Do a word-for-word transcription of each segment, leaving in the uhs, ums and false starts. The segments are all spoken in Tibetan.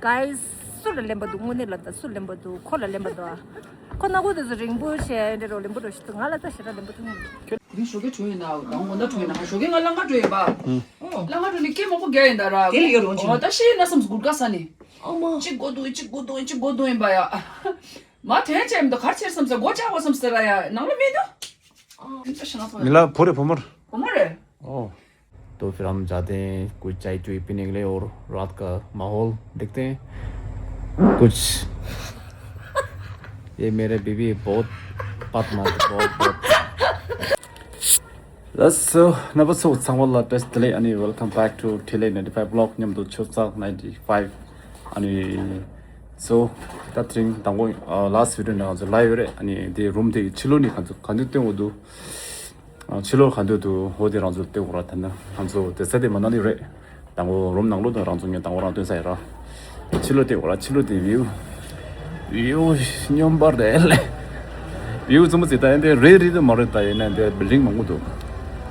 Guys, སུ་ལ་ལེན་པ་འདུག་དངོས་གནས་ལ་ད་སུ་ལེན་པ་འདུག་ཁོ་ལ་ལེན་པ་འདུག་ཁོ་ནག་པོ་དེ་ཚོ་རིང་པོ་བྱས་འདྲ་རོ་ལེན་པོ་རོ་ཞིག་འདུག་ང་ལ་ད་ཞེ་དྲག་ལེན་པོ་ཐུབ་མི་འདུག་དེ་ཞོགས་ཀས་བྲོས་ཡིན་ན་དང་དགོང་དག་བྲོས་ཡིན་ན་ཞོགས་ཀས་ང་ལམ་ཁ་བྲོས་ཡིན་པ། ཨོ། ལམ་ཁ་བྲོས་ནས་སྐད་མང་པོ་རྒྱག་ཡིན་ད་ར། དེ་ལ་ཡོད་རོང་ཆེན། ཨོ་ད་ཤི་ཡིན་ན་བསམ་སོང་གུར་དཀར་ས་ནས། ཨ་མ། གཅིག་དགོས་འདུག་གཅིག་དགོས་འདུག་གཅིག་དགོས་འདུག་ཡིན་པ་ཡ། མ་དོན་ཅན་མི་འདུག་གར་ཆེར་བསམ་ས་སྒོ་ལྕགས་པ་བསམ་ས་ར་ཡ་ནང་ལ་མི་འདུག་ཨ་མི་འདུག་ཤི་ན་སོང་། མི་ལ་བུ་རེད་བུ་མོར། བུ་མོ་རེད། ཨོ། तो फिर हम जाते हैं, कुछ चाय चुई पीने के लिए और रात का माहौल देखते हैं। कुछ ये मेरे बीवी बहुत बात मारते, बहुत, बहुत। Let's, so, number two, ཚང་མ་ལ་བཀྲ་ཤིས་བདེ་ལེགས། ཨ་ནི། Welcome back to Thilei ninety-five vlog མཉམ་དུ་ཆོས་ཚག་ninety-five། ཨ་ནི། So, ད་དེ་རིང་དང་པོ་ཨ་last video ནང་ང་ཚོ་ལབ་ཡོད་རེད། ཨ་ནི་དེ་རུམ་དེ་ཕྱི་ལོགས་ནས་ག་ཚོད་ག་འདྲ་སྟོན་འོ་འདུག་ཨ་ཕྱི་ལོགས་ག་འདྲ་འདུག་འོ་དེ་རང་ཚོ་སྟོན་འོ་ར། ད་ནི་ང་ཚོ་དེ་ས་དེ་མ་ན་ལི་རེད། དང་པོ་རུམ་ནང་ལོགས་དང་རང་ཚོ་ངས་དང་པོ་རང་སྟོན་ས་ཡོད་ར། ཕྱི་ལོགས་དེ་འོ་ར། ཕྱི་ལོགས་དེ་view view སྙོམས་པར་དེ་ལས་view ཙམ་པོ་ཅིག་ད་ཡིན་དེ་རེད་རེད་དུ་མ་རེད། ད་ཡིན་ན་དེ་building མང་པོ་འདུག་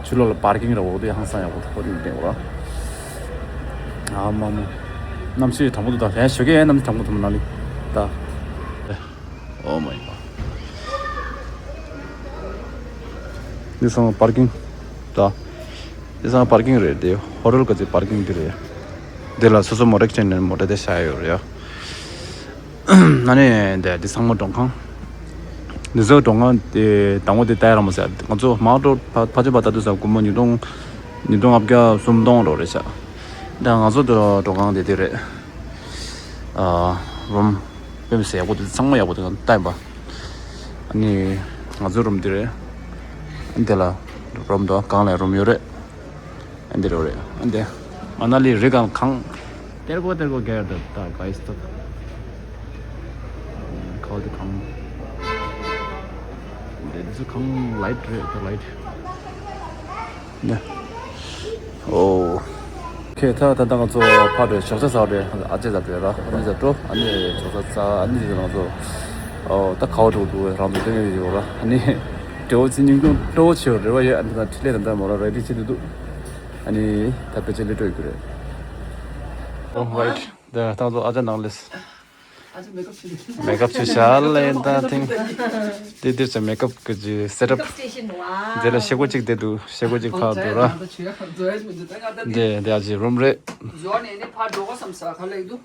ཕྱི་ལོགས་ལ་parking ར་འོ་དེ་ཧང་སང་ཡག་པོ་འདུག་འོ་དེ་འདྲ་འོ་ར། ཨ་མ་མ། གནམ་གཤིས་གྲང་མོ་འདུག་ད་ལན་ཞོགས་ཀས་གནམ་གཤིས་གྲང་མོ་འདུག་མ་ན་ལི་ད། Oh my god. འདི་ཚང་མ་parking ད། འདི་ཚང་མ་parking རེད་དེ། ཧོ་ཊེལ་ག་ཚོད་parking འདི་རེད། འདི་ལ་སོ་སོ་མོ་ཊ་ཁྱེར་ནས་མོ་ཊ་དེ་བཞག་ཡོད་རེད་ཡ། ཨ་ནི་འདི་འདི་ཚང་མ་མགྲོན་ཁང་། འདི་ཚོ་མགྲོན་ཁང་དེ་དང་པོ་དེ་ལྟ་ཡ་རང་མ་ཟེར། ང་ཚོ་མང་ཏོ་ཕ་ཕ་ཆེ་བ་ལྟ་དུས་ས་སྒོར་མོ་ཉིས་སྟོང་ཉིས་སྟོང་ལྔ་བརྒྱ་སུམ་སྟོང་རོ་རེད་ཤག་ད་ང་ཚོ་དེ་མགྲོན་ཁང་དེ་དེ་རེད། ཨ་རུམ་དཔེ་མི་སྲིད་ཡག་པོ་འདུག་ཚང་མ་ཡག་པོ་འདུག་ལྟ་ཡིན་པ། ཨ་ནི་ང་ཚོའི་རུམ་འདི་རེད། ཨ་ནི་དེ་ལ་རུམ་འདུག་སྒང་ལ་རུམ་ཡོད་རེད། ཨ་འདི་རེད་རེད། ཨ་འདི་མ་ན་ལི་རི་སྒང་གངས། དེར་གོ་དེར་གོ་གེར་ད་ད་ག་ཡིས་ཏོ། ཁའོ་དེ་གངས། འདི་ཚོ་གངས་ལའིཊ་རེད་ད་ལའིཊ། ནས། ཨོ། ཁྱེད་ད་ད་ད་ང་ཚོ་ཕར་རེད། ཞོགས་ཇ་ཟ་རེད། ཨ་ཅེ་ཟ་རེད་ར། ཨ་ནི་ཟ་འགྲོ། ཨ་ནི་ཞོགས་ཇ་ཟ། ཨ་ནི་ང་ཚོ་ཨོ་ད་ཁ་བ་འགྲོ་འདུག་རང་ཚོ་སྟོན་གྱི་ཡོད་ར། ཨ་ནི་འབྲས་བུ་ཚིག་སྙིང་སྟོང་སྤྲོ་བོ་ཆེ་བ་རེད་བ་ཡོད། ཨ་ནི་ད་ཁྲི་ལས་ད་ད་མོ་ར་རེ་ཌི་བྱེད་དུ་འདུག་ཨ་ནི་ད་ཕལ་ཆེར་ལས་སྤྲོ་ཡོད་རེད། ཨོ་རའིཊ། ད་ད་ང་ཚོ་ཨ་ཅེ་ནང་ལས། ཨ་ཅེ་མེག་ཨབ་བྱེད་དུས། མེག་ཨབ་བྱེད་བཞག་ལ་ཡིན་ད་ཐེངས། དེ་དེ་ཚོ་མེག་ཨབ་གི་ཅི་སེ་ཊབ། མེག་ཨབ་སི་ཊེ་ཤན་ཝའོ། དེ་ལ་ཤེལ་སྒོ་གཅིག་དེ་འདུག་ཤེལ་སྒོ་གཅིག་ཕར་འདུག་ར། འཛུལ་ཡ་མི་འདུག་ད་ང་ད་འདི། དེ་དེ་ཨ་ཅེ་རུམ་རེད། འཛུལ་ནས་ནི་ཕར་འགྲོ་དགོས་བསམ་ས་ག་ལ་ཡིན་འདུག་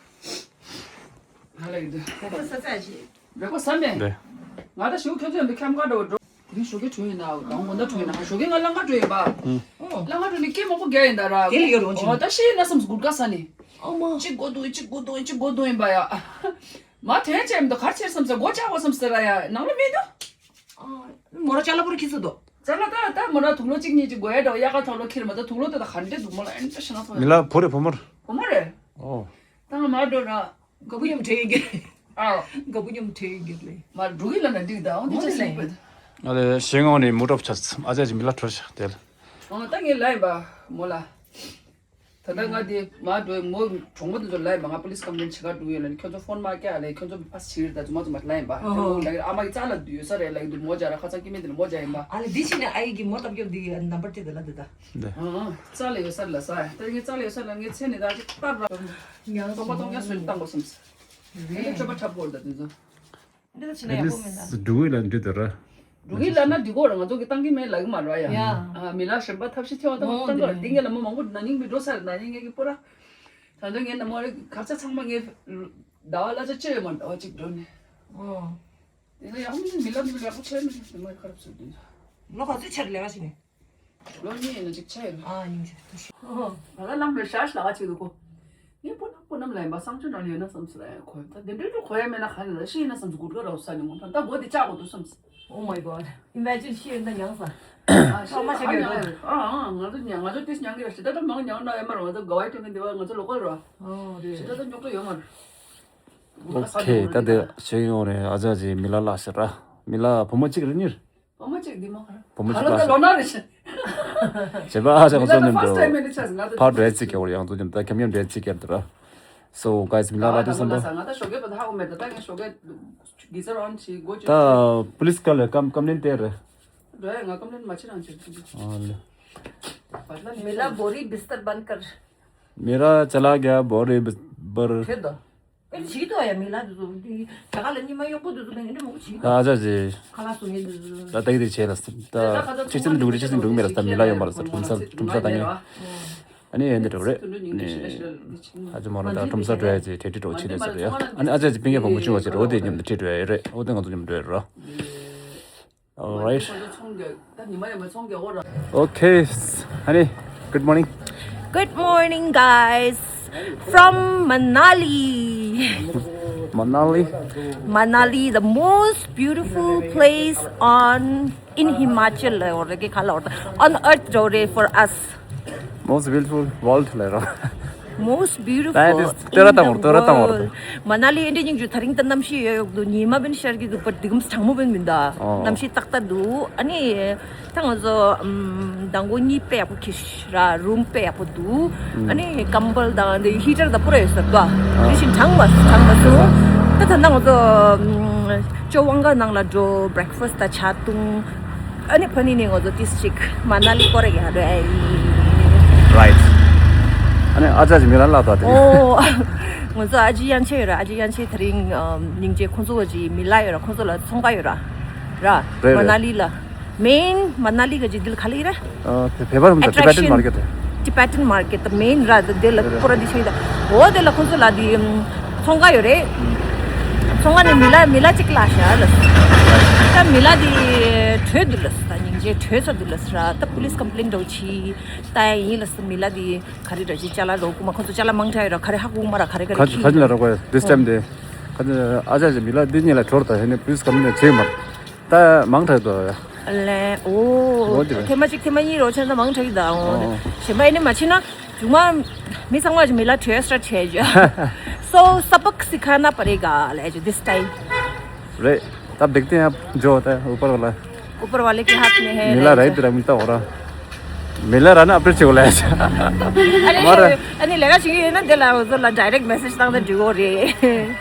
ག་ལ་ཡིན་འདུག་རེ་བ་ས་ཚ་ཞིག་རེ་བ་ས་མེད། དེ། ང་ད་ཞུ་ཁྱོད་ཚོ་འདི་ཁྱམས་ཁ་འགྲོ་འགྲོ། དེ་རིང་ཞོགས་ཀས་བྲོས་ཡིན་ན་དང་དགོང་དག་བྲོས་ཡིན་ན་ཞོགས་ཀས་ང་ལམ་ཁ་བྲོས་ཡིན་པ། ཨོ། ལམ་ཁ་བྲོས་ནས་སྐད་མང་པོ་རྒྱག་ཡིན་ད་ར། དེ་ལ་ཡོད་རོང་ཆེན། ཨོ་ད་ཤི་ཡིན་ན་བསམ་སོང་གུར་དཀར་ས་ནས། ཨ་མ། གཅིག་དགོས་འདུག་གཅིག་དགོས་འདུག་གཅིག་དགོས་འདུག་ཡིན་པ་ཡ། མ་དོན་ཅན་མི་འདུག་གར་ཆེར་བསམ་ས་སྒོ་ལྕགས་པ་བསམ་ས་ར་ཡ་ནང་ལ་མི་འདུག་ཨ། མོ་ར་ཅ་ལག་པོ་ར་ཁྱི་ཚོ་འདུག་ཅ་ལག་ད་ད་མོ་ར་དུག་ལོག་གཅིག་གཉིས་ཅིག་དགོས་ཡ་འདྲ་བ་གཡག་ཁ་ཐོག་ལོག་ཁྱེར་མ་ད་དུག་ལོག་དེ་ད་ག་འདྲས་འདུག་མོ་ལ་ཨེ་འདྲ་ཤི་ན་སོང་། མི་ལ་བུ་རེད་བུ་མོ་རེད། བུ་མོ་རེད། ཨོ། ད་ང་མར་འགྲོ་ན། ག་བུ་ཉམས་ཁྲེལ་གི་རེད། ཨ། ག་བུ་ཉམས་ཁྲེལ་གི་རེད། མར་འགྲོ་གི་ལ་ན་འགྲིག་ད་འོ་འདི་ཅི་ཟེར་གི་པ། ང་ལ་ཞེ་ངོ་ནས་མུ་ཏོབ་ཆ་ཨ་ཅག་ཅིག་མི་ལ་འཕྲོད་ཤག་དེ་ལ། ཨོ་ད་ངས་ལབ་ཡིན་པ་མོ་ལ། ད་ལྟ་ང་དེ་མར་འགྲོ་མོ་གྲོགས་མོ་དེ་ཚོ་ལབ་ཡིན་པ་ང་པོ་ལི་སི་ཀམ་པི་ལེན་བྱེད་ག་འགྲོ་ཡོད་ལ་ནི་ཁྱོད་ཚོ་ཕོན་མ་བཀྱག་ལ་ཁྱོད་ཚོ་ཕ་སི་བྱེད་གི་རེད་ད་ཚོ་མ་ཚོ་མ་ལབ་ཡིན་པ། ཨོ། ད་ཨ་མ་གི་རྩ་ལ་འདུག་ཡོད་ས་རེད་ལབ་གི་འདུག་མོ་སྦྱར་ར་ཁ་ཚང་སྐྱེ་དམན་དེ་ལ་མོ་སྦྱར་ཡིན་པ། ཨ་ལེ་འདི་ཕྱིན་ནས་ཨ་ཡེ་གི་མོ་བཏབ་རྒྱབ་འདི་ནམ་བར་དེ་དེ་ལ་འདི་ད། འདི། ཨང་ཨང་། རྩ་ལ་ཡོད་ས་རེད་ལ་ས། ད་ངས་རྩ་ལ་ཡོད་ས་རེད་ལ་ངས་མཚན་ནས་ད་ཅིག་བཏབ་ར། ཉང་སྟོང་པ་སྟོང་ཉ་སོན་བཏང་དགོས་བསམ་སི། ངས་སྤྱོད་པ་འཁྲབ་དགོས་རེད་ད་དེ་ཚོ། འདི་ད་ཕྱིན་ན་ཡག་པོ་མིན་ད། འགྲོ་གི་ལ་འདི་ད་ར། འགྲོ་གི་ལ་ན་འགྲིག་གོ་ར་ང་ཚོ་གི་བཏང་གི་མེད་ལབ་གི་མ་རེད་ཡ། ཡ། ཨ་མི་ལ་གཞན་པ་ཐབས་ཤེས་ཐེ་བ་བཏང་ཨོ་བཏང་གི་ར། འདི་ངས་ལ་མོ་མང་པོ་ན་ནིང་མི་འགྲོ་ས་རེད། ན་ནིང་ངས་གི་པོ་ར། ད་ཚོད་ངས་ན་མོ་རེ་གར་ཆ་ཚང་མ་ངས་ཟླ་བ་གླ་ཆ་བཅད་ཡོད་མ་རེད་ཟླ་བ་གཅིག་འགྲོ་ནས། ཨོ། དེ་ཚོ་ཡག་མི་མི་ལ་མི་ལ་ཡག་པོ་བྱས་མི་འདུག་དེ་མ་ཁ་རབ་སོ་དེ་ཚོ། ལོ་ག་ཚོད་ཆར་ལས་ཀ་བྱེད་ནས། ལོ་གཉིས་ཡིན་ན་ཅིག་ཆགས་ཡོད། ཨ་ཡིན་ཟེར་ཏུ་ཤི། ང་ལ་ལམ་རེ་ཤ་ཤ་ལ་ཆེ་འདུག་གོ། ངས་པོ་ནམ་པོ་ནམ་ལ་ཡིན་པ་བསམ་ཚུལ་ནང་ཡོད་ན་བསམ་ཚུལ་ལ་ཡང་གོ་ད་དེ་འདྲའི་འདྲ་གོ་ཡ་མེད་ན་ག་ནས་ལ་ཤི་ཡིན་ན་བསམ་ཚུལ་གུར་དཀར་རོགས་ས་ནས་ངོ་ད་ད་སྒོ་དེ་བཅག་དགོས་འདུག་བསམ། Oh my god. Imagine ཤི་ཡིན་ན་མྱངས་ས། ཨ་ཤི་ཨ་ཉང་ཡ་རེད། ཨ་ཨ་ང་ཚོ་ཉང་ང་ཚོ་ཏིས་ཉང་གི་རེད་ཞེ་ད་ད་མང་ཉང་ན་ཡ་མ་རོ་ང་ཚོ་ག་བའི་ཐོན་གི་འདི་བ་ང་ཚོ་ལོ་ཀལ་རོ། ཨོ་རེད། ཞེ་ད་ད་ཉོག་ཏོ་ཡོད་མ་རེད། ཨོ་ཁེ་ད་དེ་ཤི་ཡོང་རེད། ཨ་ཅག་ཅིག་མི་ལ་ལ་ཤི་ར་མི་ལ་བུ་མོ་གཅིག་རེད་གཉིས། བུ་མོ་གཅིག་འདི་མ་ག་ར། བུ་མོ་གཅིག་ལ་ལོ་ན་རེ་ཞིག་བྱས་པ་ཨ་ཅག་ཚོ་མཉམ་དུ་ཕར་འགྲོ་ཡ་ཅིག་གི་བར་ཡང་ཚོ་མཉམ་ད་ཁྱམ་ཁྱམ་འགྲོ་ཡ་ཅིག་གི་དུ་ར། So guys མི་ལ་ལ་དུ་སམ་པ། ང་ད་ཞོགས་ཀས་པ་ད་ཧ་གོ་མེད་ད་ད་ངས་ཞོགས་ཀས་གི་ཙར་ཨོན་ཆི་སྒོ་ཅི། ད་པུ་ལིས་ཀ་ལ་ཀམ་ཀམ་ལེན་ཏེ་རེད། འགྲོ་ཡ་ང་ཀམ་ལེན་མ་བྱེད་རང་བྱེད། ཨ་ལེ། मिला बोरी बिस्तर बंद कर। मेरा चला गया बोरे ब- बर। ཁྱེད་དོ། ཨེ་བྱིས་དོ་ཡ་མི་ལ་དུ་དུ་དུ་ད་ག་ལ་ཉི་མ་གཡོག་པོ་དུ་དུ་མེད་འདྲ་མོ་བྱིས་དོ། ཨ་ཅག་ཅེ། ཁ་ལག་སུ་ངེད་དུ་དུ། ད་ཏག་ཏག་བྱས་ལ་སི། ད་ཆེ་ཆེན་འདུག་རེ་ཆེ་ཆེན་འདུག་མེད་ལ་སི། ད་མི་ལ་ཡོང་པ་ལ་སི། ཁྲོམ་ས་ཁྲོམ་ས་ད་ངེད། ཨ་ནི་ཡན་དེ་འགྲོ་རེད། ནི། ཨ་ཅག་མོ་རང་ད་ཁྲོམ་ས་འགྲོ་ཡ་ཅེ་དེ་དྲི་འགྲོ་ཆེ་ལ་སི་རེད་ཡ། ཨ་ནི་ཨ་ཅག་ཅེ་པིང་ཡ་བང་མོ་ཆུང་བ་ཅེ་རེད། འོ་དེ་མཉམ་དུ་ཁྲིད་འགྲོ་ཡ་རེད། འོ་དེ་ང་ཚོ་མཉམ་འགྲོ་ཡ་རེད། All right. Okay, honey. Good morning. Good morning, guys. From Manali. Manali. Manali, the most beautiful place on in Himachal, or on earth, for us. Most beautiful world ལ་རོ། Most beautiful in the world. ཏེ་ར་དང་ཏེ་ར་དང་བར་དུ། མ་ན་ལི་ཨེ་འདྲ་སྙིང་རྗེ། ད་རིང་ད་གནམ་གཤིས་ཡོད་ཡོད་འདུག་ཉི་མ་བན་ཤར་གྱི་འདུག་པར་འདི་གམ་གྲང་མོ་བན་མིན་ད། ཨོ། གནམ་གཤིས་ཏག་ཏག་འདུག་ཨ་ནི་ད་ང་ཚོ་ཨམ་མདང་དགོང་གཉིད་དཔེ་ཡག་པོ་ཁྱི་ཤི་ར། རུམ་དཔེ་ཡག་པོ་འདུག་ཨ་ནི་ཀམ་བལ་དང་འདི་ཧི་ཊར་དང་པུ་ར་ཡོད་ས་འདུག་དེ་བཞིན་གྲང་མ་གྲང་མ་སོང་། ད་ད་ནང་ང་ཚོ་ཨམ་ཅོ་ཝང་ག་ནང་ལ་འགྲོ། བྷི་རེག་ཕ་སི་དང་ཇ་བཏུང་། ཨ་ནི་ཕ་ནི་ནི་ང་ཚོ་ཏིས་ཅིག་མ་ན་ལི་སྐོར་ར་གི་ཧ་རོ་ཨེ། Right. ཨ་ནི་ཨ་ཅག་ཅིག་མི་ལ་ལ་ད་དེ། ཨོ། ང་ཚོ་ཨ་ཅེ་ཡན་ཆད་ཡོད་ར། ཨ་ཅེ་ཡན་ཆད་དེ་རིང་ཨམ་སྙིང་རྗེ་ཁོང་ཚོ་གི་མི་ལ་ཡོད་ར། ཁོང་ཚོ་ལ་ཚོང་ཁང་ཡོད་ར། ར། རེད་རེད། མ་ན་ལི་ལ། མེན་མ་ན་ལི་གི་ཅིག་འདི་ལ་ག་ལ་ཡིན་ར། ཨ་དེ་བེ་བར་མི་ད་Tibetan market. Tibetan market. The main ར་དེ་ལ་ཁོ་ར་འདི་ཆེ་ད། འོ་དེ་ལ་ཁོང་ཚོ་ལ་དེ་ཚོང་ཁང་ཡོད་རེད། ཚོང་ཁང་ནས་མི་ལ་མི་ལ་གཅིག་ལ་ཤ་ལ། ད་མི་ལ་དེ་བྲོས་འདུག་ལ། ད་སྙིང་རྗེ་བྲོས་ཚར་འདུག་ལ་ཟེར་ར། ད་པུ་ལིས་ཀམ་པི་ལེན་འདྲ་བོ་བྱས། ད་ཡིན་ལ་ཟེར། མི་ལ་དེ་ག་རེ་འདྲ་ཅིག་ཅ་ལག་རོགས་ཀུ་མ་ཁོང་ཚོ་ཅ་ལག་མང་དྲགས་ཡོད་ར། ག་རེ་ཧ་གོ་མ་ར། ག་རེ་ག་རེ་ཁ་ཁ་ཅིག་ལ་རོགས་པ་this time དེ་ཁ་ཅིག་ཨ་ཅག་ཅིག་མི་ལ་འདི་གཉིས་ལ་གྲོར་ད་ཧེ་ནས་པུ་ལིས་ཀམ་པི་ལེན་བྱས་མ་ར། ད་མང་དྲགས་འདུག་ཡ། ཨ་ལས། ཨོ། འོ་དེ་རེད། ཐེངས་མ་གཅིག་ཐེངས་མ་གཉིས་རོགས་བྱས་ན་མང་དྲགས་ཀྱི་ད། ཨོ། ཨོ། གཞན་པ་ཨེ་ནི་མ་བྱེད་ན་མཇུག་མ་མི་ཚང་མ་མི་ལ་བྲོས་སྟྲ་བྱས་རྒྱུ། So सबक सिखाना पड़ेगा ལས་རྒྱུ་this time. རེད། तब देखते हैं आप जो होता है ऊपर वाला है। ऊपर वाले के हाथ में है མི་ལ་རེད་དེ་ར་མི་ལྟ་འོ་ར། མི་ལ་ར་ན་ཨབ་ཌེཊ་བྱེད་དགོས་ལས། ཨ་ནི་མ་ར། ཨ་ནི་ལས་ཀ་བྱེད་ཀྱི་ཡོད་ན་དེ་ལ་འོ་ཚོ་ལ་direct message བཏང་ན་འགྲིག་གོ་རེད།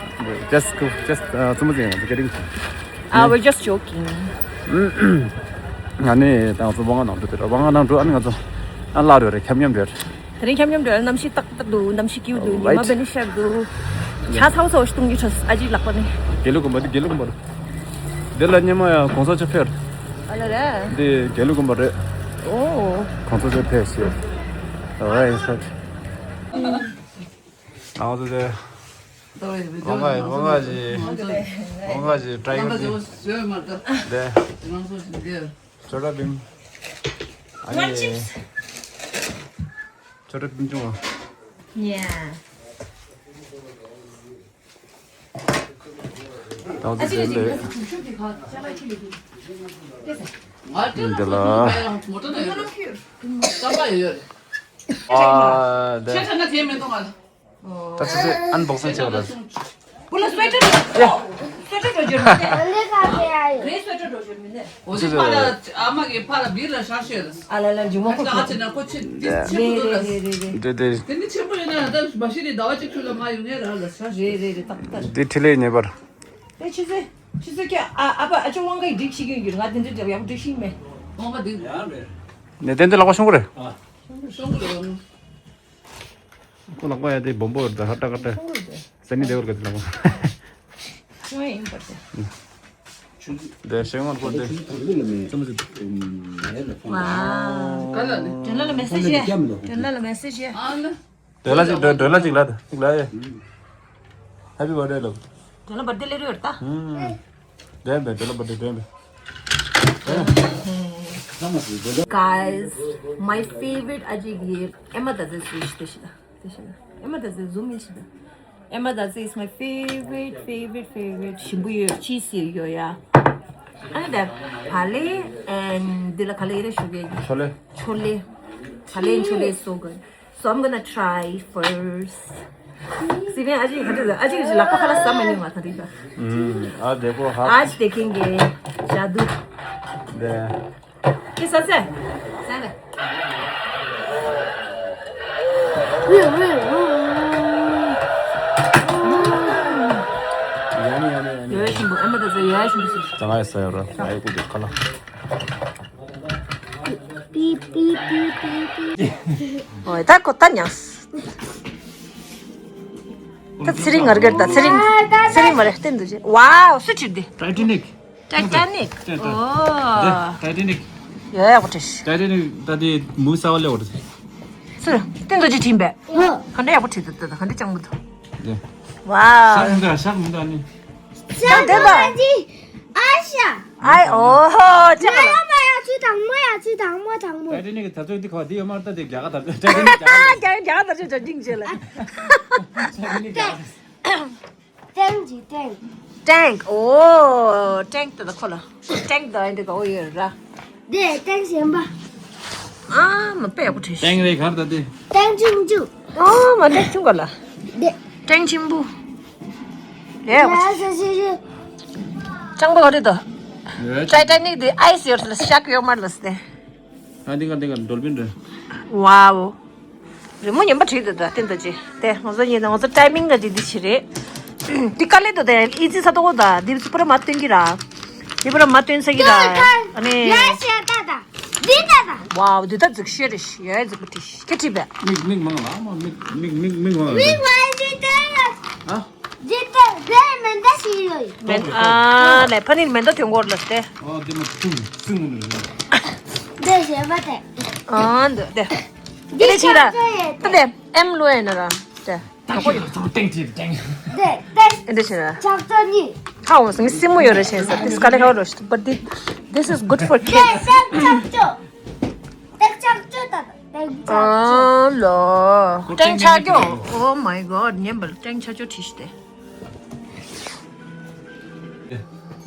Just go, just ཙུམ་ཙེ་ཡང་ཁྱེད་རིང་། I was just joking. ང་ནི་ད་ང་ཚོ་ཝང་ནང་འགྲོ་དེ་ར། ཝང་ནང་འགྲོ། ཨ་ནི་ང་ཚོ་ཨ་ལ་རེད་རེད། ཁྱམ་ཁྱམ་རེད། དེ་རིང་ཁྱམ་ཁྱམ་རེད། གནམ་གཤིས་ཏག་ཏག་འདུག་གནམ་གཤིས་སྐྱིད་པོ་འདུག་ཉི་མ་བན་ཤར་འདུག་ཇ་ཚ་བོ་ཚ་བོ་ཞིག་བཏུང་གི་ཁྲོ་ཨ་ཅེ་ལག་པ་ནས། དགེ་ལུགས་དགོན་པ་འདི་དགེ་ལུགས་དགོན་པ་རེད། འདི་ལ་སྙེ་མ་ཡང་གོང་ས་མཆོག་ཕེབས། ཨ་ལ་རེད། འདི་དགེ་ལུགས་དགོན་པ་རེད། ཨོ། གོང་ས་མཆོག་ཕེབས་ཤིག་ཨ་ཡེ་སར། ཨ་ཙི་ཙི། ཝང་ང་ཝང་ང་ཅི། ཝང་ང་ཅི་ཊ་རའི་ཀར་ཅི། དེ། ཅོ་ཊ་བིམ། ཨ་ནི། ཅོ་ཊ་བིམ་ཅུང་བ། ཡ། ད་ཙི་ཙི་ལེ། འདི་ལ། ཨ་དེ། ད་ཙི་ཙི་ཨན་བོག་སིང་བྱེད་པ་ལ། བུ་ལ་སུ་ཝེ་ཊར་འགྲོ། སུ་ཝེ་ཊར་འགྲོ་རྒྱུ་མིན་ནས། རེད། སུ་ཝེ་ཊར་འགྲོ་རྒྱུ་མིན་ནས། འོ་ཅི་ཕ་ལ་ཨ་མ་གི་ཕ་ལ་བིར་ལ་ཤ་ཤེ་ལ། ཨ་ལ་ལ་འཇུ་མོ་ཁོ་ཁ་ཆེ་ན་ཁོ་ཆེ་དེ་ཆེ་རེད་མོ་རེད་ལ། རེད་རེད་རེད། འདི་འདི། དེ་འདི་ཆེན་པོ་ཡོད་ན་ད་མ་ཤི་རེད། ཟླ་བ་གཅིག་ཚུར་ལ་མ་ཡོང་ངེས་ར་ལ་ཤ་ཤེ། རེད་རེད་རེད། ཏག་ཏག་འདི་ཁྲི་ལེ་ཉེ་བར། དེ་ཆུ་ཚོད་ཆུ་ཚོད་ཀྱི་ཨ་ཨ་ཕ་ཨ་ཅོ་ཝང་གི་སྒྲིག་ཞིག་ཡོད་རྒྱུ། ང་དེ་འདྲ་འདྲ་ཡག་པོ་སྒྲིག་ཤིང་མེད། ཨོ་མ་དེ། ནས་དེ་འདི་ལག་པ་ཤོང་གི་རེད། ཤོང་གི་རེད། ཁོ་ལག་པ་ཡ་དེ་སྦོམ་པོ་རེད། ཧ་ཏ་ཀ་ཏ། སེ་ནི་དེ་བར་ག་དེ་ལག་པ། ཤོང་ཡིན་པ་དེ། དེ་ཤེས་མ་ཐུབ་དེ། ཙམ་ཟིག་ཝའོ། དྲན་ལ་ལ་མེ་སེ་ཇི་ཡ། དྲན་ལ་ལ་མེ་སེ་ཇི་ཡ། དྲན་ལ་ཅིག་དྲན་ལ་ཅིག་ལ་དེ་ཅིག་ལ་ཡ། Happy birthday ལ། དྲན་ལ་བར་ཐི་ཌེ་ལེ་རེད་ད། ཨུམ། དྲན་པས་དྲན་ལ་བར་ཐི་ཌེ་དྲན་པས། Guys, my favorite ཨ་ཅེ་གི་ཨེ་མ་ད་ཟེ་སུ་ཤི་ཏེ་ཤི་ད། ཏེ་ཤི་ད། ཨེ་མ་ད་ཟེ་ཟུམ་མི་ཤི་ད། ཨེ་མ་ད་ཟེ is my favorite, favorite, favorite. ཞིམ་པོ་ཡོད། ཅི་སི་ཡོད་ཡ། ཨ་ནི་ད་བག་ལེབ་and འདི་ལ་ག་ལེ་རེ་ཞུ་གི། ཆོ་ལེ། ཆོ་ལེ། བག་ལེབ་ཆོ་ལེ་is so good. So I'm gonna try first. སི་ཕེན་ཨ་ཅེ་ག་འདྲ་ཨ་ཅེ་གི་ལག་པ་ཁ་ལག་ཟ་མ་མྱོང་ང་ད་རེད་ད། ཨུམ། ཨ་དེ་ཀོ་ཧ། आज देखेंगे जादू। དེ། ཀི་ས་སེ། ཟ་ལེ། ཡོད་ཤིན་པོ་ཨ་མ་ད་ཟེ་ཡོད་ཤིན་པོ་ཟེ། ཙང་ཨེ་ས་ཡོད་ར་ཨེ་ཀུ་དེ་ཁ་ལག་པི་པི་པི་པི་པི། ཨོ་ད་ཀོ་ད་ཉག་ད་ཚེ་རིང་ང་རྒྱལ་ད་ཚེ་རིང་། ཚེ་རིང་མ་རེད། བསྟན་འདུག་ཅེ། ཝའོ། སུ་བྲིས་འདི། Titanic. Titanic. ཨོ། Titanic. ཡ་ཡག་པོ་བྲིས། Titanic ད་དེ་མུ་གསར་བ་ལས་བར། སུ། བསྟན་འདུག་ཅེ་བྲིས་པས། ག་འདྲ་ཡག་པོ་བྲིས་འདུག་ད་ག་འདྲ་སྤྱང་པོ་འདུག་ཝའོ། ཤག་མི་འདུག་ཤག་མི་འདུག་ཨ་ནི། ཤག་དེ་ད། ཨ་ཤ། ཨའི་ཨོ་ཧོ་ཅག་ལ། ཡ་ཡ་མ་ཡ་ཚུ་དང་མོ་ཡ་ཚུ་དང་མོ་དང་མོ། Titanic ད་ཚོད་འདི་ཁ་འདི་ཡོད་མ་རེད། ད་དེ་རྒྱ་གར་ད་Titanic རྒྱ་གར་ད་ཚོད་ཅག་རྒྱ་གར་ད་ཚོད་ཅག་ཅིང་ཅེ་ལ། Titanic རྒྱ་གར། ཊེང་ཅིག་ཊེང་། ཊེང་། ཨོ། ཊེང་དེ་ད་ཁོ་ལ། ཊེང་དེ་འདི་ག་འོ་ཡོད་ར། དེ་ཊེང་གཞན་པ། ཨ་མ་དཔེ་ཡག་པོ་བྲིས། ཊེང་རེད་གར་ད་དེ། ཊེང་ཆུང་ཆུང་། ཨོ་མ་ཊེང་ཆུང་ག་ལ། དེ། ཊེང་ཆེན་པོ། ཡ་ཡག་པོ་བྲིས། ལ་ས་ཤི་ཤི། ལྕང་པོ་ག་རེད་ད། ཡོད། Titanic དེ་ཨའི་སི་ཡོད་ལ་ཤག་ཡོད་མ་རེད་ལ་སྟེ། ཨ་འདི་ག་འདི་ག་ཌོལ་ཕིན་རེད། ཝའོ། རི་མོ་ངན་པ་བྲིས་འདུག་ད་བསྟན་འདུག་ཅེ། དེ་ང་ཚོ་ཡིན་ན་ང་ཚོ་ཊའི་མིང་ལ་འདི་འདི་བྱེད་རེད། འདི་དཀའ་ལས་འདུག་དེ་ཨི་ཛི་ས་ཏོག་ད་འདི་ཚོ་པུ་ར་མ་སྟོན་གི་ར། འདི་པུ་ར་མ་སྟོན་ས་གི་ར། ཨ་ནི། ཡ་ཤ་ད་ད། འདི་ད་ད། ཝའོ་འདི་ད་འཛུགས་ཤེས་རེད་ཤི་ཡ་འཛུགས་པ་ཏིས་ཁྱེད་བྲིས་པས། མིག་མིག་མང་ལ་མ་མིག་མིག་མིག་མིག་མང་ལ། མིག་མང་ཞིག་དེ་ལ། ཨ། འདི་ད་དེ་མེ་མདའ་ཞིག་ཡོད། མེ་ཨ་ལས་ཕ་ནི་མེ་མདའ་ཐོན་གོ་ར་ལ་སྟེ། ཨ་འདི་མ་ཐུང་སུ་ངུ་ནི་རེད། འདི་ཞེས་པ་དེ། ཨ་འདི་དེ། འདི་ལས་ཕྱིན་ར། ད་དེ་ཨེམ་ལོས་ན་ར། དེ། ད་ཁོ་ཡོད་ཚང་ཏེང་ཏེང་ཏེང་། དེ་དེ། འདི་ཕྱིན་ར། ཆག་ཆོ་ནི། ཁ་འོང་སོང་སྲིན་མོ་ཡོད་ར་ཆེན་ས། དེ་སྐ་ལེ་ཁ་བ་ལོ་ཤི། But this this is good for kids. དེ་ཆག་ཆོ། དེ་ཆག་ཆོ་ད། དེ་ཆག་ཆོ། ཨ་ལོ། ཏེང་ཆག་ཆོ། Oh my god. ཉན་པ་ཏེང་ཆག་ཆོ་ཁྲིད་ཤི་དེ།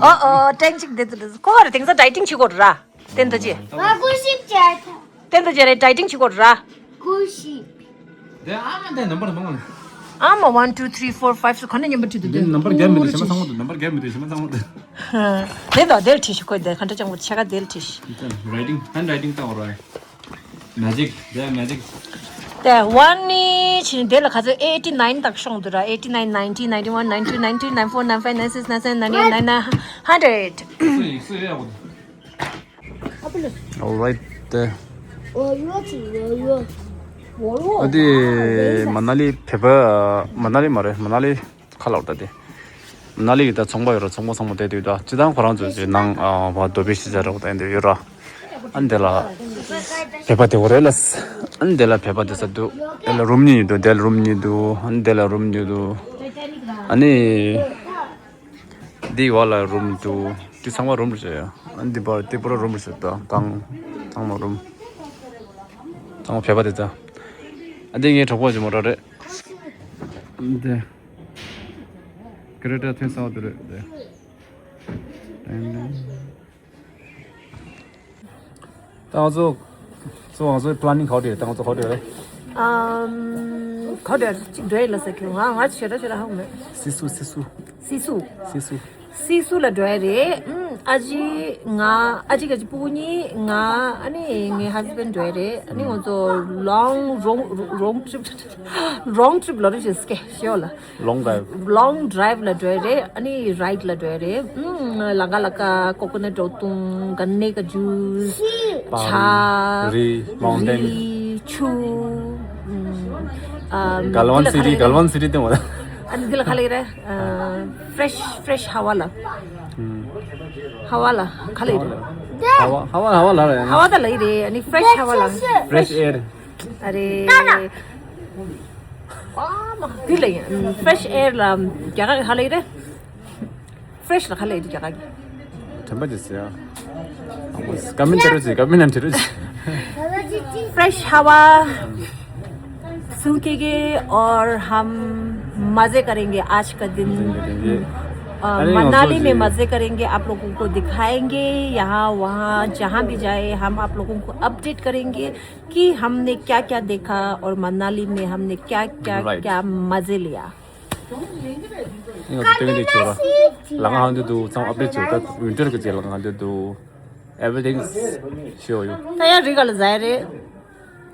ཨོ་ཨོ། ཏེང་ཅིག་དེ་དེ་དེ་ཁོ་ར་ཏེང་ས་ཌའི་ཊིང་བྱེད་དགོས་ར། བསྟན་འདུག་ཅེ། ང་ཀུ་ཤིག་བྱས་ཐལ། བསྟན་འདུག་ཅེ་རེད། ཌའི་ཊིང་བྱེད་དགོས་ར། ཀུ་ཤིག་དེ་ཨ་མ་དེ་ནམ་བར་མང་། ཨ་མ་one two three four five six ག་ནས་ཉན་པ་ཁྲིད་འདུག་དེ་དེ་ནམ་བར་རྒྱབ་མི་དེ་ཞེ་མ་ཚང་མ་འདུག་ནམ་བར་རྒྱབ་མི་དེ་ཞེ་མ་ཚང་མ་འདུག་དེ་དང་དེར་ཁྲིད་ཤི་ཁོས་དེ་ག་འདྲ་ཅང་པོ་ཆེ་ག་དེར་ཁྲིད་ཤི། Writing, handwriting ད་འོ་ར། Magic, yeah, magic. དེ་ཝན་ནི་ཕྱིན་དེ་ལ་ག་ཚོད་eighty nine དག་ཤོང་འདུག་ར། Eighty nine, ninety, ninety one, ninety two, ninety three, ninety four, ninety five, ninety six, ninety seven, ninety eight, ninety nine, hundred. སུ་ཡིན་སུ་ཡོད་ཡག་པོ་འདུག Alright དེ། ཨ་དེ་མ་ན་ལི་བོད་པ་མ་ན་ལི་མ་རེད། མ་ན་ལི། ཁ་ལག་ད་དེ། ནཱ་ལི་ཡི་ད་ཚོང་པ་ཡོད་ར། ཚོང་པ་ཚང་མ་བསྡད་དུས་ད་སྤྱི་བཏང་ཁོ་རང་ཚོ་ཅིག་ནང་ཨ་བ་རྡོ་པའི་ཤི་ཚ་ར་བ་ད་འདི་ཡོད་ར། ཨ་འདི་ལ་བོད་པ་དེ་གོ་རེད་ལ། ཨ་འདི་ལ་བོད་པ་དེ་ས་འདུག་དེ་ལ་རུམ་གཉིས་འདུག་དེ་ལ་རུམ་གཉིས་འདུག་ཨ་འདི་ལ་རུམ་གཉིས་འདུག་ཨ་ནི་འདི་བ་ལ་རུམ་འདུག་དེ་ཚང་མ་རུམ་རེད་ཟེར་ཡ། ཨ་འདི་བར་དེ་པུ་ར་རུམ་རེད་ཟེར། ད་ཚང་ཚང་མ་རུམ། ཚང་མ་བོད་པ་དེ་ད། ཨ་འདི་ངའི་གྲོགས་པོ་ཅིག་མོ་ཊ་རེད། འདི། ཀེ་རེ་ཊར་ཐོན་ས་བ་དེ་རེད་དེ། ད་ང་ཚོ་ཚོ་ང་ཚོའི་པི་ལེ་ནིང་ག་བ་དེ་རེད། ད་ང་ཚོ་ག་བ་དེ་རེད། ཨམ། ག་བ་དེ་རེད། གཅིག་འགྲོ་ཡི་ལ་ཟེར་གི། ང་ང་ཆེ་ར་ཆེ་ར་ཧ་གོ་མེད། སི་སུ་སི་སུ། སི་སུ། སི་སུ། སི་སུ་ལ་འགྲོ་ཡ་རེད། ཨམ། ཨ་ཅེ་ང་ཨ་ཅེ་ག་ཅེ་སྤུ་གུ་གཉིས་ང་ཨ་ནི་ངའི་ཧ་སི་བྷེན་ཌི་འགྲོ་ཡ་རེད། ཨ་ནི་ང་ཚོ་long road road trip long trip ལ་རེད་ཤི་སྐད་ཤོ་ལ། Long drive. Long drive ལ་འགྲོ་ཡ་རེད། ཨ་ནི་རའིཌ་ལ་འགྲོ་ཡ་རེད། ཨམ། ལ་ཀ་ལ་ཀ་ཀོ་ཀོ་ནཊ་འགྲོ་དུང་ག་ནེ་ག་ཇུས། ཆ། རི། མའུན་ཊེན། རི། ཆུ། ཨམ། གལ་ཝན་སི་ཊི། གལ་ཝན་སི་ཊི་དེ་མོ། ཨ་ནི་འདི་ལ་ག་ལེ་རེད། ཨ། ཕི་རེ་ཤི་ཕི་རེ་ཤི་ཧ་བ་ལ། ཧ་བ་ལ་ག་ལེ་རེད། ཧ་བ་ཧ་བ་ཧ་བ་ལ་རེད། ཧ་བ་ད་ལ་ཡི་རེད། ཨ་ནི་ཕི་རེ་ཤི་ཧ་བ་ལ། Fresh air. ཨ་རེ། ཨ་མ་འདི་ལ་ཡིན། ཕི་རེ་ཤི་ཨེར་ལ་རྒྱ་གར་ག་ལེ་རེད། ཕི་རེ་ཤི་ལ་ག་ལེ་རེད་རྒྱ་གར་གི། དྲན་པ་ཅི་ཟེར་ཡ། ཀ་མན་ཊི་རུ་ཅི། ཀ་མན་ཊི་རུ་ཅི། Fresh हवा सूंघेंगे और हम मजे करेंगे आज का दिन। अ, अरे, मनाली में मजे करेंगे, आप लोगों को दिखाएंगे, यहाँ वहाँ जहाँ भी जाए हम आप लोगों को अपडेट करेंगे कि हमने क्या क्या देखा और मनाली में हमने क्या क्या क्या मजे लिया। ང་ཚོ་སྟོན་གྱི་ཆོག་ར། ལ་ང་ཧང་དུ་དུ་ཚང་ཨབ་ཌེཊ་བྱོས། ད་ཝིན་ཊར་གི་རྗེས་ལ་ང་དུ་དུ་everything is show you. ད་ཡང་རི་ག་ལ་ཟ་ཡ་རེད།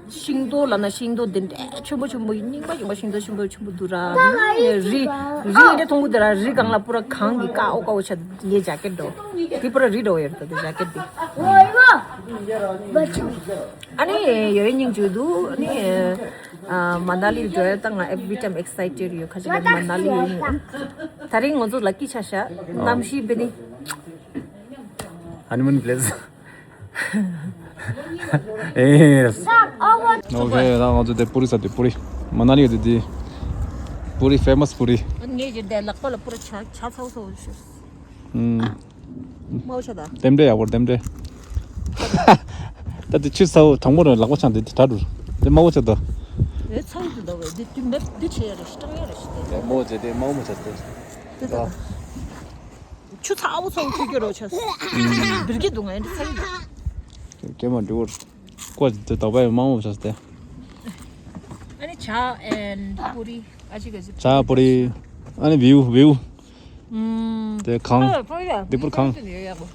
ཤིང་ཏོག་ལབ་ན་ཤིང་ཏོག་དེ་འདྲ་ཆེན་པོ་ཆེན་པོ་རྙིང་པ་རྙིང་པ་ཤིང་ཏོག་ཆེན་པོ་ཆེན་པོ་འདུག་ར། རི་རི་འདྲ་མཐོང་གི་འདུག་ར། རི་སྒང་ལ་པུ་ར་གངས་ཀྱི་དཀར་པོ་དཀར་པོ་ཆགས་འདུག་ངའི་ཇ་ཀེཊ་འདྲ་པོ། དེ་པུ་ར་རི་འདྲ་པོ་ཡོད་རེད་ད། དེ་ཇ་ཀེཊ་དེ། ཨ་ནི་ཡོད་སྙིང་རྗེ་འདུག་ཨ་ནི་ཨ། མ་ན་ལི་འགྲོ་ཡ་ད་ང་every time excited ཡོད། ཁ་ཅིག་ལ་མ་ན་ལི་ཡོད་ཡིན། ད་རིང་ང་ཚོ་ལ་ཀི་ཆ་ཤག་གནམ་གཤིས་བེ་ནི། Honeymoon place. ཨེ། ཨོ་ཁེ། ད་ང་ཚོ་དེ་པུ་རི་ཟ་དེ། པུ་རི། མ་ན་ལི་ཡོད་དེ་དེ། པུ་རི་famous པུ་རི། ངས་ཀྱི་དེ་ལག་པ་ལ་པུ་ར་ཆ་ཆ་ཚ་བོ་ཚ་བོ་ཞུ། ཨུམ། མའོ་ཆ་ད། ལྡེམ་འདྲེ་ཡག་པོ་ལྡེམ་འདྲེ། ད་དེ་ཆུ་ཚ་བོ་གྲང་མོ་རེད། ལག་པ་ཆང་དེ་དེ་གྲག་འགྲོ། དེ་མའོ་ཆ་ད། ཨེ་ཚ་བོ་དེ་ད་བས་དེ་དུས་མེད་དུས་ཆེ་ཡ་རེད་ཤི་སྐྲང་ཡ་རེད་ཤི་དེ། དེ་མའོ་ཆ་དེ་མའོ་མོ་ཆ་དེ། དེ་ད། ཆུ་ཚ་བོ་ཚ་བོ་ཁྱོད་ཁྱོད་རོ་ཆ། བིར་གི་འདུག་ང་ཡང་ཚ་གི་འདུག་ཀེ་མ་འགྲུ་བར་ཀོ་དེ་དག་པ་ཡང་མང་བོ་ཆ་སྟེ། ཨ་ནི་ཇ་and པུ་རི་ཨ་ཅི་ག་ཅི། ཇ་པུ་རི། ཨ་ནི་view view། ཨུམ། དེ་གངས། ཨ་ཕ་ཡ། འདི་པུར་གངས། ཡ་ཡ་གོ།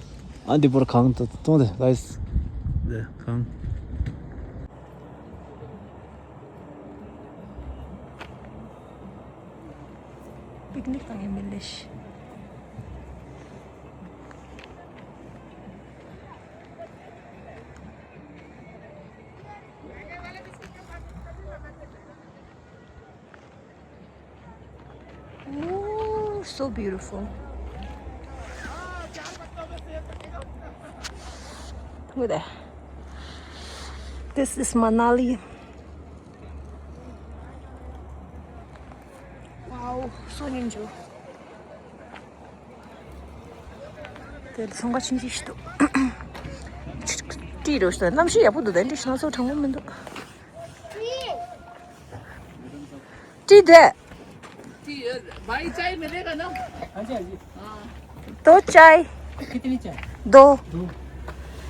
ཨ་འདི་པུར་གངས་དེ་མཐོང་དེ་guys། དེ་གངས། པིག་ནིག་བཏང་ཡ་མི་ལེ་ཤི། Ooh, so beautiful. Look at that. This is Manali. Wow, so beautiful. དེ་ཚོང་ཁང་ཆུང་ཆུང་ཞིག་འདུག་ཏི་རོ་ཤ་གནམ་གཤིས་ཡག་པོ་འདུག་ད་འདི་ཤ་ཚོ་གྲང་མོ་མི་འདུག་ཏི་དེ། भाई चाय मिलेगा ना? हाँ जी, हाँ जी। दो चाय। कितनी चाय? दो। दो।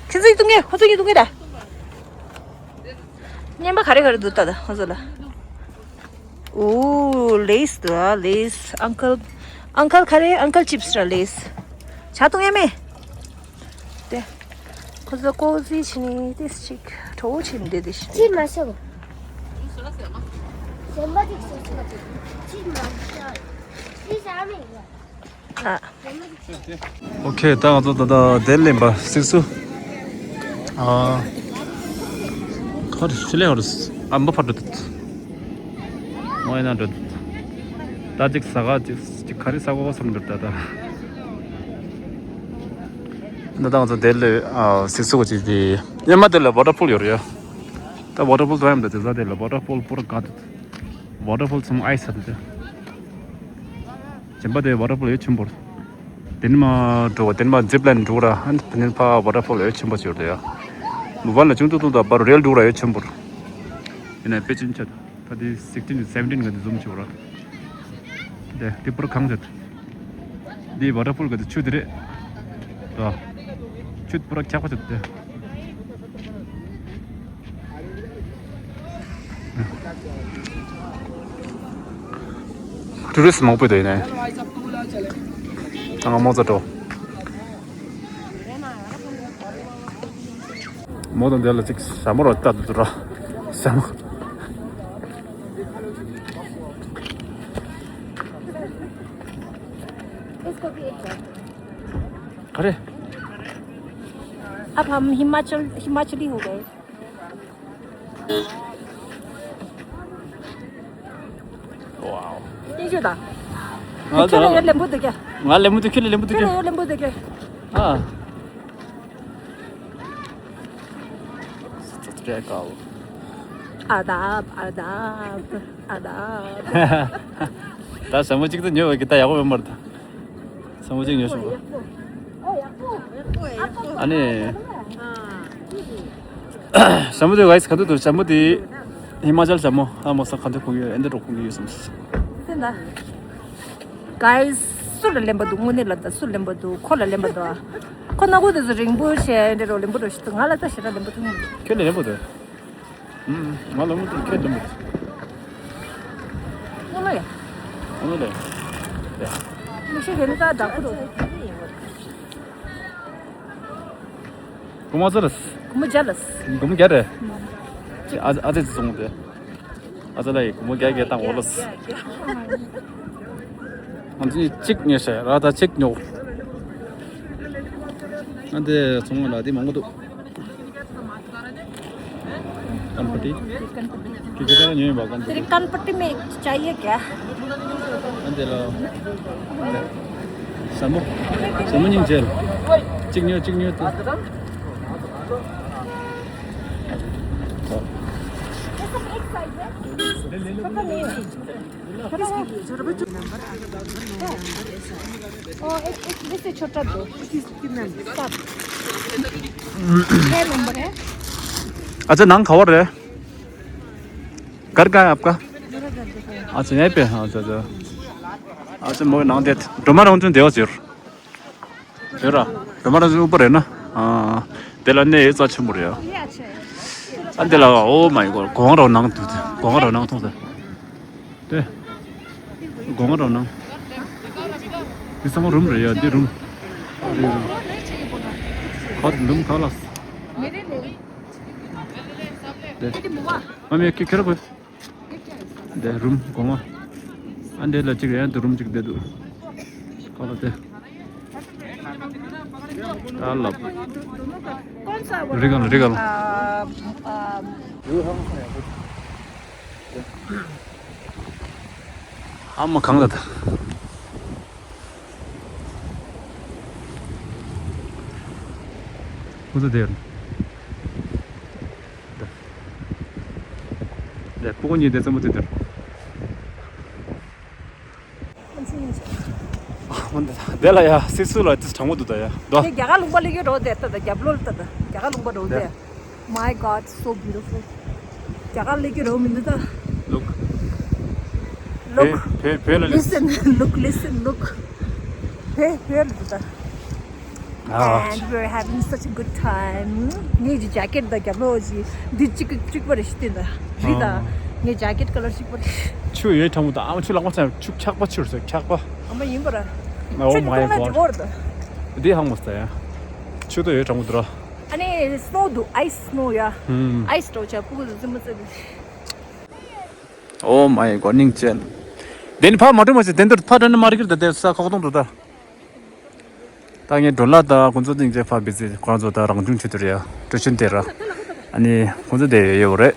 ཁྱེད་ཚོ་ཡི་དུང་ངེ་ཁོ་ཚོ་ཡི་དུང་ངེ་ད། ཉན་པ་ག་རེ་ག་རེ་འདུག་ད་ད་ཁོ་ཚོ་ལ། ཨོ། ལེས་འདུག་ཨ། ལེས། ཨང་ཀལ། ཨང་ཀལ་ག་རེ། ཨང་ཀལ་ཅིབས་ར། ལེས། ཇ་འཐུང་ཡ་མེད། དེ། ཁོ་ཚོ་ཀོ་ཟི་བྱས་ནས་ཏིས་ཅིག་བྲོ་བོ་བྱས་ནས་བསྡད་དེ་ཤི། ཅིས་མ་ཤོག་གཞན་པ་ཅིག་ཤོག་ཅིས་མ་ཤོག་ཅིས་ཨ་མེད་ཡ། ཨ། ཨོ་ཁེ། ད་ང་ཚོ་ད་ལྟ་དེ་ལེན་པ་སིག་སུ། ཨ། ཁ་རི་ཤི་ལེ་ཧོ་རི་ཨ་མ་ཕ་འགྲོ་དུ། མོ་ཡིན་ན་འགྲོ་དུ། ད་ཅིག་ཟ་ག་ཅིག་ཅིག་ག་རི་ཟ་གོ་བསམ་འགྲོ་ད་ད། ད་ང་ཚོ་དེ་ལེ་ཨ་སིག་སུ་གོ་ཅིག་དེ། ཡ་མ་དེ་ལ་ཝ་ཊར་ཕུལ་ཡོད་རེད་ཡ། ད་ཝ་ཊར་ཕུལ་དུ་ཡ་མ་ད་དེ་ཟ་དེ་ལ་ཝ་ཊར་ཕུལ་པུ་ར་ག་དུ། ཝ་ཊར་ཕུལ་ཚང་མ་ཨའི་སི་ད་དེ། ཇན་པ་དེ་ཝ་ཊར་ཕུལ་ཡོད་ཆེན་པོ་རེད། དེ་ནས་མར་འགྲོ་བ། དེ་ནས་མར་ཛིབ་ལའིན་འགྲོ་ར། ཨ་ནི་དེ་ནས་ཕར་ཝ་ཊར་ཕོལ་ཡོད་ཆེན་པོ་ཅིག་ཡོད་རེད་ཡ། མོ་བཱལ་ལ་ཅུང་ཏུ་ཏུ་དང་བར་རེལ་འགྲོ་ར་ཡོད་ཆེན་པོ་རེད། ཡིན་ནའི་དཔེ་ཅན་ཆ་ད་དེ་sixteen to seventeen ག་དེ་ཛུམ་ཅིག་ཡོད་ར། དེ་དེ་པུ་ར་གངས་ཆ་དེ། དེ་ཝ་ཊར་ཕོལ་ག་དེ་ཆུ་དེ་རེད། ད་ཆུ་པུ་ར་འཁྱག་པ་ཆ་དེ། ཊུ་རི་སི་མང་པོ་འདུག་ཡིན་ནའི། ང་མོ་ཙ་འགྲོ། མོ་དང་འདི་ལ་ཅིག་ཞྭ་མོ་ར་ལྟ་འདུག་ར། ཞྭ་མོ། ག་རེ། अब हम हिमाचल, हिमाचली हो गए। Wow. ཡིན་ཞུ་དང་། ང་ཁྱོད་ལ་ཡོད་ལེན་པོ་འདུག་གས། ང་ལེན་པོ་འདུག་ཁྱོད་ལ་ལེན་པོ་འདུག་ཁྱོད་ལ་གས། ཡོད་ལེན་པོ་འདུག་གས། ཨ། ཨ་དབ། ཨ་དབ། ཨ་དབ། ད་ཞྭ་མོ་གཅིག་ཏུ་ཉོ་བ་གི་ད་ཡག་པོ་ཡོད་མ་རེད་ད། ཞྭ་མོ་གཅིག་ཉོས་སོང་། ཨ་ནི། ཞྭ་མོ་དེ་guys ག་དུས་དུ་ཞྭ་མོ་དེ། ཧི་མ་ཅལ་ཞྭ་མོ་ཨ་མོ་ས་ག་དུས་གོན་གི་ཡོད། ཨེ་འདི་འགྲོ་གོན་གི་ཡོད་བསམ་སོང་། དེ་ན། guys སུ་ལ་ལེན་པ་འདུག་དངོས་གནས་ལ་ད་སུ་ལེན་པ་འདུག་ཁོ་ལ་ལེན་པ་འདུག་ཁོ་ན་གོ་དེ་ཚོ་རིང་པོ་བྱས་འདི་རོ་ལེན་པོ་རོ་ཞིག་འདུག་ང་ལ་ད་ཞེ་དྲག་ལེན་པོ་ཐུབ་མི་འདུག་ཁྱོད་ལ་ལེན་པོ་འདུག་ང་ལ་མུ་མཐུད་ཁྱོད་འདི་མོ། ཨ་མ་ཡ། ཨ་མ་ལེ། མི་ཤེས་གན་ད་དྲག་པོ་འགྲོ། གོ་མ་ཚར། གོ་མ་རྒྱ་ལ། གོ་མ་རྒྱ་རེད། ཨ་ཨ་ཙི་ཙི་སོང་སྟེ། ཨ་ཙི་ལ་ཡི་སྒོར་མོ་བརྒྱ་བརྒྱ་བཏང་འོ་ལོས། ང་ཚོ་གཅིག་ཉོས་ཤག་ར་ད་གཅིག་ཉོ། ཨ་འདི་ཚོང་ལ་འདི་མང་པོ་འདུག་ཀན་པ་ཏི། ཁྱེད་ཁྱེད་རང་ཉོས་ཡིན་པ་ཀན་པ་ཏི། तेरे कान पट्टी में चाहिए क्या? ཨ་འདི་ལ། ཟ་མོ། ཟ་མོ་སྙིང་རྗེ། གཅིག་ཉོ་གཅིག་ཉོ་ཏི། ओ, एक, एक, इससे छोटा दो। सात। छह नंबर है। अच्छा, नाम खबर है? घर कहाँ है आपका? मेरा घर देखो। अच्छा, यहीं पे? अच्छा, अच्छा। अच्छा, मोर नाम दे। डोमा राउंड देवा जरूर। དེ་ར། དེ་མ་ར་ཨུ་པ་རེད་ན། ཨ། དེ་ལ་གནས་ཡོད་རྩ་ཆེན་པོ་རེད་ཡ། ये अच्छा है। ཨ་འདི་ལ། Oh my God། སྒོ་ང་རོ་ནང་དུ། སྒོ་ང་རོ་ནང་མཐོང་ས། དེ། སྒོ་ང་རོ་ནང་། འདི་ཚང་མ་རུམ་རེད་ཡ། འདི་རུམ། འདི་རུམ། ཁ་འདུམ་ཁ་ལགས། དེ། ཨ་མེ་ཁི་ཁེར་བུ། འདི་རུམ་སྒོ་ང་། ཨ་འདི་ལ་གཅིག་ཡང་འདི་རུམ་གཅིག་བསྡད་འདུག་ཁ་ལ་དེ། ཨ་ལབ། རི་གང་རི་གང་། ཨ་མ་གང་ལ་ད། ཁོ་ཚོ་དེར། དེ། དེ་སྤུ་གུ་གཉིས་དེ་རྩེད་མོ་རྩེ་དེར། དེ་ལ་ཡ་སི་སུ་ལ་ཏིས་དྲང་མོ་འདུག་ད་ཡ་དོ། དེ་རྒྱ་གར་ལུང་པ་ལ་ཡོད་རོ་དེ་ལྟ་ད་རྒྱབ་ལོ་ལ་ལྟ་ད་རྒྱ་གར་ལུང་པ་རོ་དེ། My God, so beautiful. རྒྱ་གར་ལ་ཡོད་རོ་མི་འདུག་ད། Look. Look. བེ་བེ་ལ་listen. Listen, look, listen, look. བེ་བེ་ལ་ལྟ་ད། And we're having such a good time. ངའི་ཇེ་ཇེ་ཀེཊ་དང་རྒྱབ་ལོགས་ཀྱི་འདི་གཅིག་གཅིག་པ་རེད་ཤི་དེ་འདྲ་རི་དང་། ངའི་ཇེ་ཀེཊ་ཀ་ལར་གཅིག་པ་རེད། ཆུ་ཡོད་དྲང་མོ་དང་ཨ་མ་ཆུ་ལག་པ་ཚང་ཆུ་འཁྱག་པ་ཆུ་རེད་འཁྱག་པ། ཨ་མ་ཡིན་པ་ར། Oh my God. འདི་ཧང་མོ་ས་ཡ། འདི་ཧང་མོ་ས་ཡ། ཆུ་དོ་ཡོད་དྲང་མོ་དུ་ར། ཨ་ནི་སི་ནོ་འདུག་ཨའི་སི་སི་ནོ་ཡ། ཨའི་སི་འགྲོ་ཆ་ཕུ་གུ་ཟི་མ་ཚ་དུ། Oh my God. སྙིང་རྗེ། དེ་ནི་ཕ་མ་དྲི་མ་ཟེར་དེ་འདིར་ཕ་དྲི་ནི་མ་རིག་གིར་དེ་དེ་ས་ཁོག་སྟོང་དུ་ད། ད་ངས་ཌོ་ལར་དང་ཁོང་ཚོ་སྟེང་ཆེ་ཕ་བི་ཙི་ཁོ་རང་ཚོ་ད་རང་བྱུང་ཆུ་དུར་ཡ་ཀྲུ་ཆུན་དེ་ར། ཨ་ནི་ཁོང་ཚོ་དེ་ཡོད་རེད།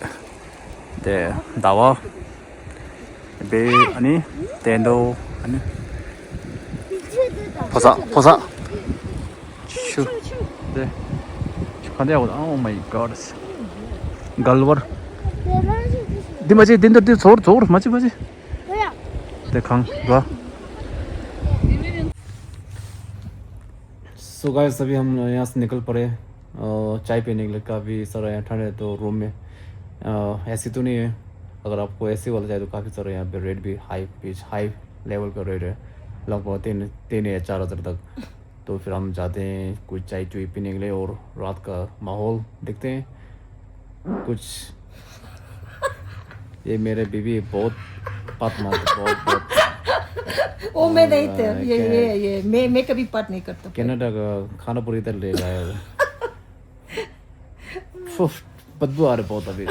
དེ་ཟླ་བ། བེ་ཨ་ནི་དེ་འདོ་ཨ་ནི་ཕོ་ས་ཕོ་ས། ཆུ་དེ་ཆུ་ག་འདྲ་ཡོད། Oh my God. གལ་བར། འདི་མ་བྱེད་འདི་འདིར་འདི་ཚོར་ཚོར་མ་བྱེད་མ་བྱེད། དེ་གང་ག So guys, अभी हम यहाँ से निकल पड़े। अ, चाय पीने के लिए काफ़ी सारा यहाँ ठंड है, तो रूम में, अ, एसी तो नहीं है। अगर आपको एसी वाला चाहिए, तो काफ़ी सारा यहाँ पे रेट भी हाई, बीच हाई लेवल का रेट है, लगभग तीन, तीन या चार हज़ार तक। तो फिर हम जाते हैं कुछ चाय चुई पीने के लिए और रात का माहौल देखते हैं। कुछ ये मेरे बीवी बहुत पात मारते, बहुत, बहुत। ओ, मैं नहीं थे। ये, ये, ये, मैं, मैं कभी पात नहीं करता। कनाडा का खाना पूरी तरह ले लाया है। फुफ, बदबू आ रही बहुत अभी।